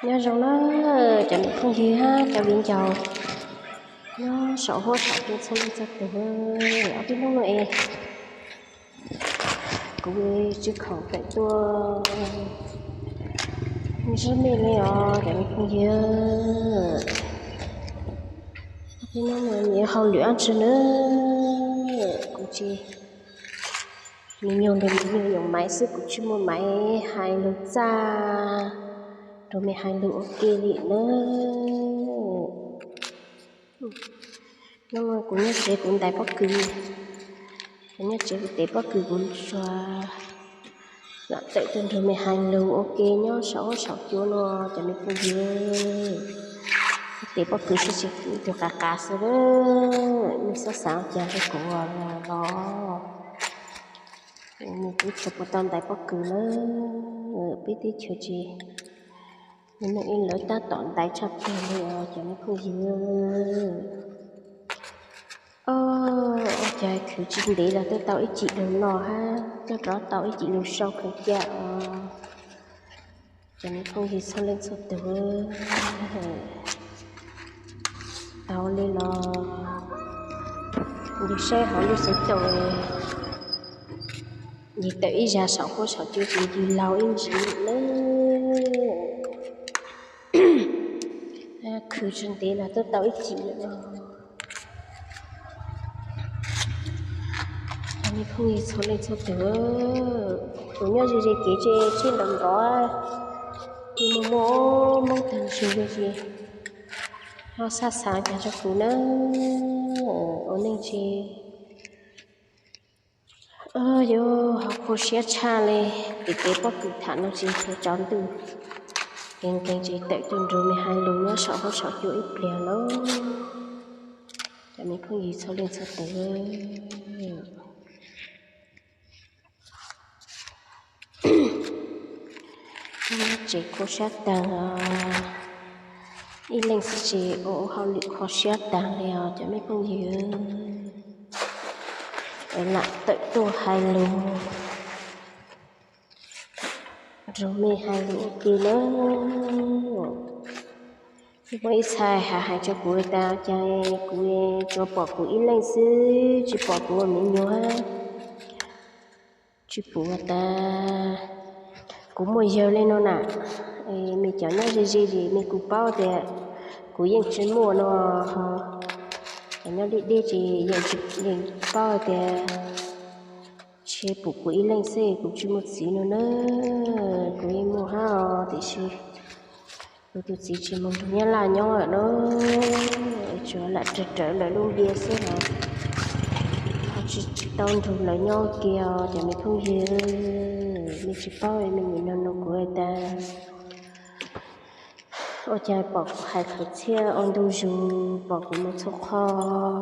Nyob zoo na cov niam phooj ywg hab cov viv ncaus nyob saum huab saum cua txhua leej txhua tus. Ob peb hnub no es kuv tsis khoom tawm tuaj ntsib nej li os cov niam phooj ywg. Ob peb hnub no nws hauj lwm ab tsi na, kuv tsis, nws nyuag nrog nws nyuag yoom maiv xwb, kuv tsis muaj maiv hais lug txaj rua mej hais lug ua ke li na. Hnub no kuv nyob tsev kuv ntais pob kws, kuv nyob tsev kuv tev pob kws kuv tsuas lam tawm tuaj nrug mej hais lug ua ke nyob saum huab saum cua no cov niam phooj ywg. Tev pob kws sib tsis tug qav qav xwb, mej xob xaav caag rua kuv los. Nws teb chaws puas tau ntais pob kws na, peb teb chaws tsis, nws ib lawv tab tom ntais tshaj plawg li os cov niam phooj ywg. Ua cas khwv tsis ntev los twb tau ib cim dlua no hab, coj rov tau ib cim dlua sau khaws ca os. Cov niam phooj ywg txhua leej txhua tug, tau li los yug saib hauv lub xov tooj, yug tawm ib zag saum huab saum cua ces yug laug ib ntsis lawm. Khwv tsis ntev los twb tau ib cim lawm os. Cov niam phooj ywg txhua leej txhua tug, kuv nyob ze ze kev tse tsheb nrov nrov, kuv muaj muaj moob taag zug le ces ho xab xaav caag rua kuv na, ua neej tse yuav ho khuv siab tshaj le. Kev tev pob kws tham no tsis tsaus ntuj, nkees nkees ces tawm tuaj nrug mej hais lug nyob saum huab saum cua ib pliag lauj. Cov niam phooj ywg txhua leej txhua tug, nyob tsev khuv siab taag, ib leeg xwb tseem ua ua hauj lwm khuv siab taag le os cov niam phooj ywg. Lam tawm tuaj hais lug nrug mej hais lug ua ke na. Muaj ib txha has hais rua kuv tas cas kuv tsuas pom kuv ib leeg xwb tsis pom kuv ua miv nyuas, tsis pum tas kuv muaj yawg le no na. Mej cov nyob ze ze es mej kuj paub tias kuv yeej tsis muaj no, cov nyob deb deb ces yeej paub tias tsis pum kuv ib leeg xwb kuv tsis muaj txiv no na. Kuv yeej muaj hab os tiam sis kuv tus txiv tsis moog nrug Nyab Laj nyob lawm na, tsuas lam raws rawv lawv lub ntiaj xwb os, ho tsis tau nrug lawv nyob kiag os cov niam phooj ywg. Mej tsis paub mej nim no no kuv tas ua cas pom kuv hais khaws txhiaj ua ntu zus, pom kuv moog txhua qhov,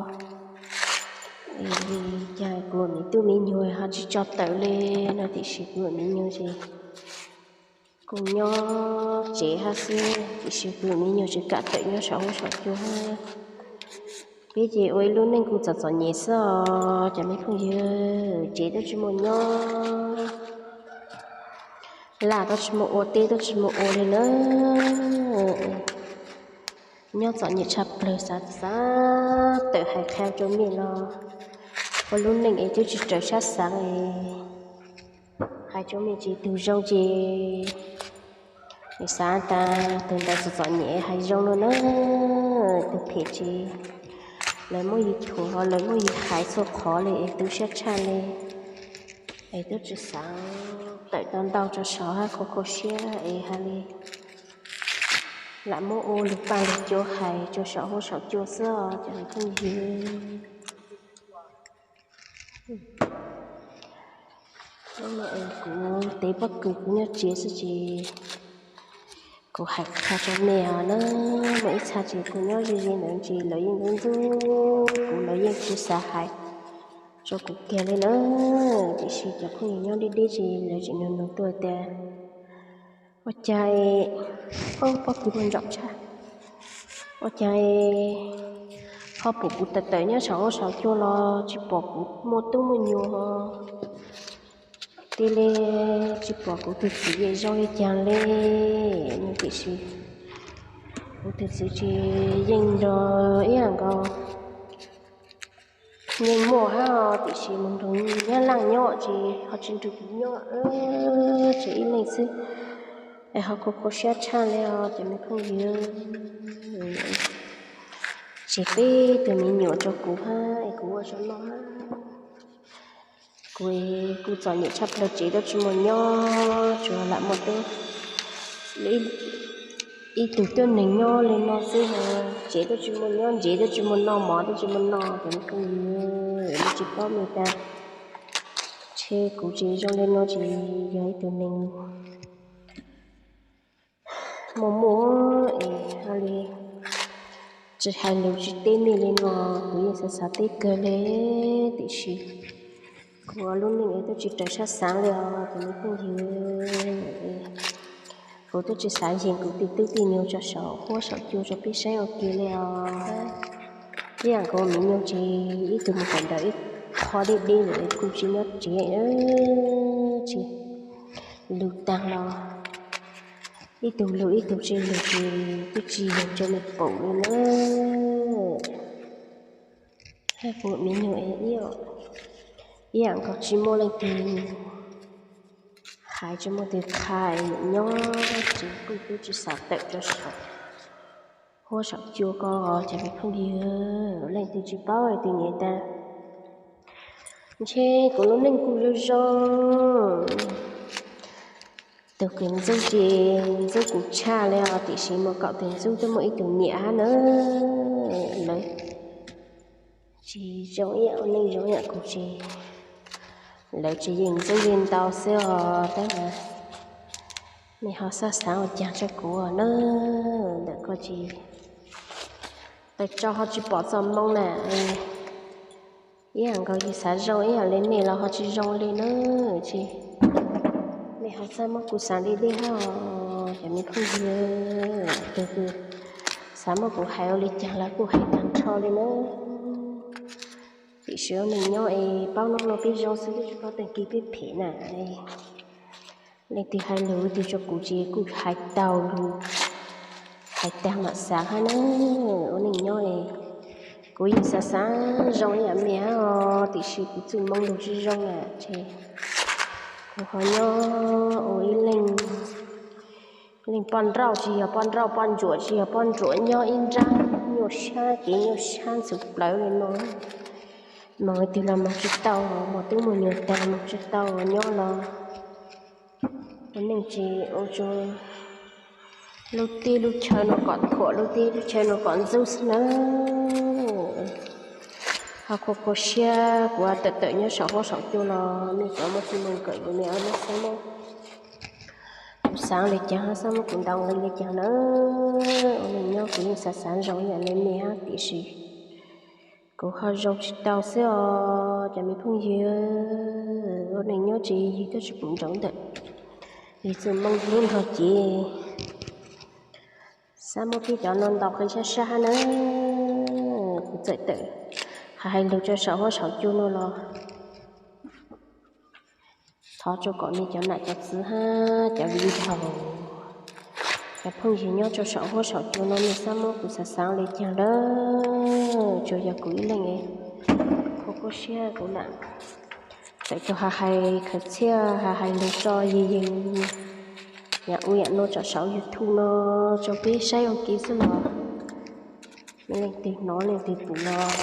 cas kuv miv tub miv nyuas ho tsis tso tawm le no tiam sis kuv miv nyuas ces kuv nyob tsev hab xwb tiam sis kuv miv nyuas tsis kam tawm nyob saum huab saum cua hab. Peb ces ua ib lub neej kuj txom txom nyem xwb os cov niam phooj ywg, tsev twb tsis muaj nyob, laj twb tsis muaj ua, teb twb tsis muaj ua li na. Nyob txom nyem tshaj plawg, xav xav tawm hais qha rua mej los ua lub neej es twb tsis raws sab xaav. Hais rua mej ces tug zoo ces xav tas tug ntawd txom txom nyem hais zoo no na, tug phem ces lawv muab yus thuam, lawv muab yus hais txhua qhov li es tu siab tshaj li. Es twb tsis xaav tawm tau ntau rua saud hab, kho kho siab es hais li lam muab ua lug paj lug cua hais rua saum huab saum cua xwb os cov niam phooj ywg. Kuv tev pob kws kuv nyob tsev xwb ces kuv hais qha rua mej os na. Muaj ib txha ces kuv nyob ze ze ntawd ces lawv yeej ntxub ntxub kuv, lawv yeej tsis xav hais rua kuv kiag li na. Tiam sis cov phooj ywg nyob deb deb ces lawv tseem nug nug tuaj tias ua cas, pob kws muaj ntsaum tshaj, ua cas ho pum kuv tawm tawm nyob saum huab saum cua los tsis pom kuv muaj tub muaj nyuam, tej li tsis pom kuv tug txiv zoo li cas li. Tiam sis Kuv tus txiv tsis yeej nrog ib yam nkaus, yeej muaj hab tiam sis mus nrog nyab laaj nyob ces ho tsis nrog kuv nyob, tseem ib leeg xwb es ho kho kho siab tshaj li os cov me phooj ywg. Tseem peb tug me nyuam rau kuv hab es kuv ua zoo noj hab. Kuv kuj txom nyem tshaj plaws, tsev tuaj tsis muaj nyob, tsuas lam muaj tub ib tug tuab neeg nyob li no xwb, tsev tuaj tsis muaj nyob, ntsev tuaj tsis muaj noj, mov tuaj tsis muaj noj, cov me phooj ywg, nej tsis paub me tas. Ntshe kuv tseem zoo li no tseem yog ib tug neeg muaj muaj es ho li tsis hais lus tsis teb nej li no, kuv yeej xav xav teb kawg li, tiam sis kuv lub neej es twb tsis raws sab xaav li os cov me phooj ywg. Kuv twb tsis xav yees kuv tej tub tej nyuag tso saum huab saum cua rau peb saib ua ke li os. Ib yam nkaus me nyuam tsev ib tug mus kawm ntawv ib qho deb deb lawm kuj tsis nyob tsev, tsis lug taag los ib tug lug ib tug tsis lug ces twb tsis yog rau me paum li na. Kuv me nyuam es ib yam nkaus tsis muaj leej twg hais tsis muaj twg qha, nyob tsev kuj twb tsis xav tawm rau saum huab saum cua ko os cov me phooj ywg, leej twg tsis paub leej twg nyiam tas. Ntshe kuv lub neej kuj zoo zoo. Tus kws ntxub ces ntxub kuv tshaj li os, tiam sis muaj kaum tus ntxub twb muaj ib tug nyiam hab na. Lawv tsis zoo ib yam ua neej zoo ib yam kuv ces lawv tsis yeej ntxub yeej ntau xwb os. Tab mas nej ho xav xaav ua caag rau kuv na, ntawm ko ces taws tso ho tsis pom txoj moo na. Ib yam nkaus yus xav zoo ib yam li nej los ho tsis zoo li na. Tsis, nej ho txaj muab kuv xaav deb deb hab os cov me phooj ywg. Tus kws xav muab kuv hais ua li caag los kuj hais taag nrho li na. Tiam sis ua neej nyob es paub nub nua peb zoo xwb, tsis paub taag kis peb phem na. Leej twg hais lus twg rau kuv ces kuj hais taug lug, hais taag mam xaav hab na. Ua neej nyob es kuv yeej xav xav zoo ib yam me hab os, tiam sis kuv txuj moo lug tsis zoo na ces kuv ho nyob ua ib leej, leej poj nrauj tsis yog poj nrauj, poj ntsuam tsis yog poj ntsuam, nyob ib nrab nyuaj sab kev nyuaj sab ntxhuv plawv li no. Moog twg los moog tsis tau, muaj tub muaj nyuag taag moog tsis tau, nyob los ua neej tsis ua rua lub teb lub chaw no kom thuam, lub teb lub chaw no kom ntxub xwb na. Ho khuv khuv siab kuv tawm tawm nyob saum huab saum cua los nej cov muaj txuj moo kawm kuv, nej muab xab muab kuv xaav li caag, xab muab kuv ntaus nqi li caag na. Ua neej nyob kuv yeej xav xav zoo ib yam li nej hab tiam sis kuv ho zoo tsis tau xwb os cov me phooj ywg. Ua neej nyob tsis yog ywg tuaj tsis pum nrov ntawm yus txuj moo lub nrog cev. Xab muab peb cov no ntaus qi sab sab hab na. Kuv txawm tawm hais hais lug rau saum huab saum cua no los thov rua kom nej cov nam cov txwv hab cov viv ncaus, cov phooj ywg nyob rau saum huab saum cua no nej xab muab kuv xav xav li caag lawm. Tsuas yog kuv ib leeg khuv khuv siab kuv lam tawm tug hais hais khaws txhiaj hais hais lug tso yeej yeej yam ua yam no tso saum YouTube no rau peb saib ua ke xwb los leej twg hnov leej twg pum los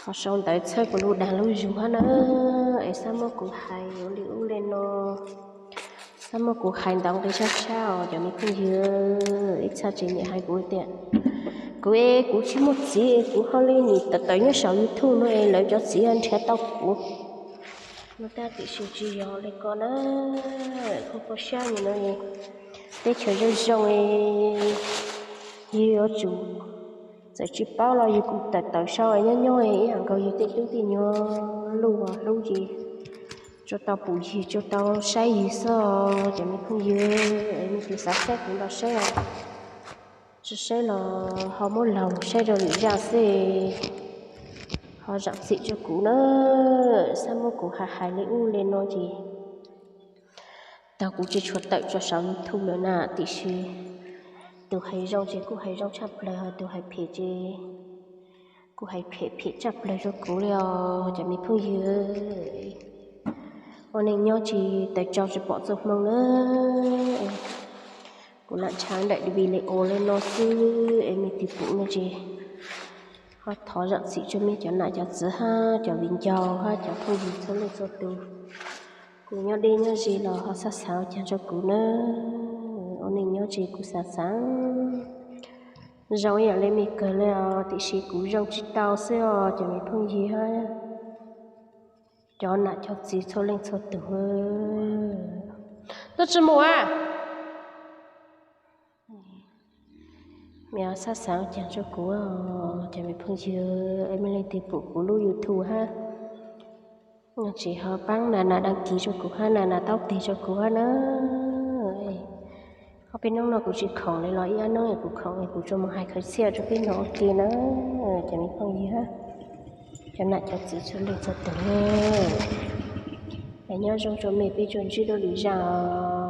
ho sau ntawv txhawb kuv lub dag lub zug hab na. Es xab muab kuv hais ua li ub li no, xab muab kuv hais ntaus nqi sab sab os cov me phooj ywg. Ib txha tsis nyiam hais kuv tias kuv es kuv tsis muaj txiv, kuv ho li nim tawm tawm nyob saum YouTube no es lawv cov txiv nrhiav tau kuv no tab, tiam sis tsis yog li ko na. Khuv khuv siab no, teb chaws zoo zoo, yus yuav tsum, txawm tsis paub los yus kuj tawm tawm sau nyob nyob ib yam nkaus yus tej tub tej nyuag luj hlub ces tsuas tau pum yus tsuas tau saib yus xwb os cov me phooj ywg. Nej tus xav saib kuv los saib os, tsis saib los ho muab laug saib rau lwm zaj xwb, ho zam txim rau kuv na. Xab muab kuv hais hais li ub li no ces tau kuv tsis tshua tawm tso saum YouTube lawm na, tiam sis Tus hais zoo ces kuj hais zoo tshaj plaws, ho tus hais phem ces kuj hais phem phem tshaj plaws rau kuv li os cov me phooj ywg. Ua neej nyob tsis tawm tsau tsis pom txoj hmoo na. Kuv lam ntshaw daim video li no xwb es mej leej twg pum no ces ho thov zam txim rau mej cov nam cov txwv hab cov viv ncaus hab cov phooj ywg txhua leej txhua tus. Kuv nyob deb nyob ze los ho xav xaav ua caag rau kuv na. Ua neej nyob tsis kuv xav xaav zoo ib yam li mej kawg le os, tiam sis kuv zoo tsis tau xwb os cov me phooj ywg hab cov nam cov txwv txhua leej txhua tus. Tuaj tsi mus a? Mej xav xaav ua caag rau kuv, cov me phooj ywg, mej leej twg pum kuv lub YouTube hab tsis ho paab na na đăng ký rau kuv hab na na taub teg rau kuv hab na. Ob peb nub no kuv tsis khoom li los ib ob nub kuv khoom kuv tsuas mus hais khawv txhiaj rau peb noog ua ke na, cov me phooj ywg hab cov nam cov txwv txhua leej txhua tus. Es nyob zoo rua mej, peb tsuas ntsib dua lwm zaj os.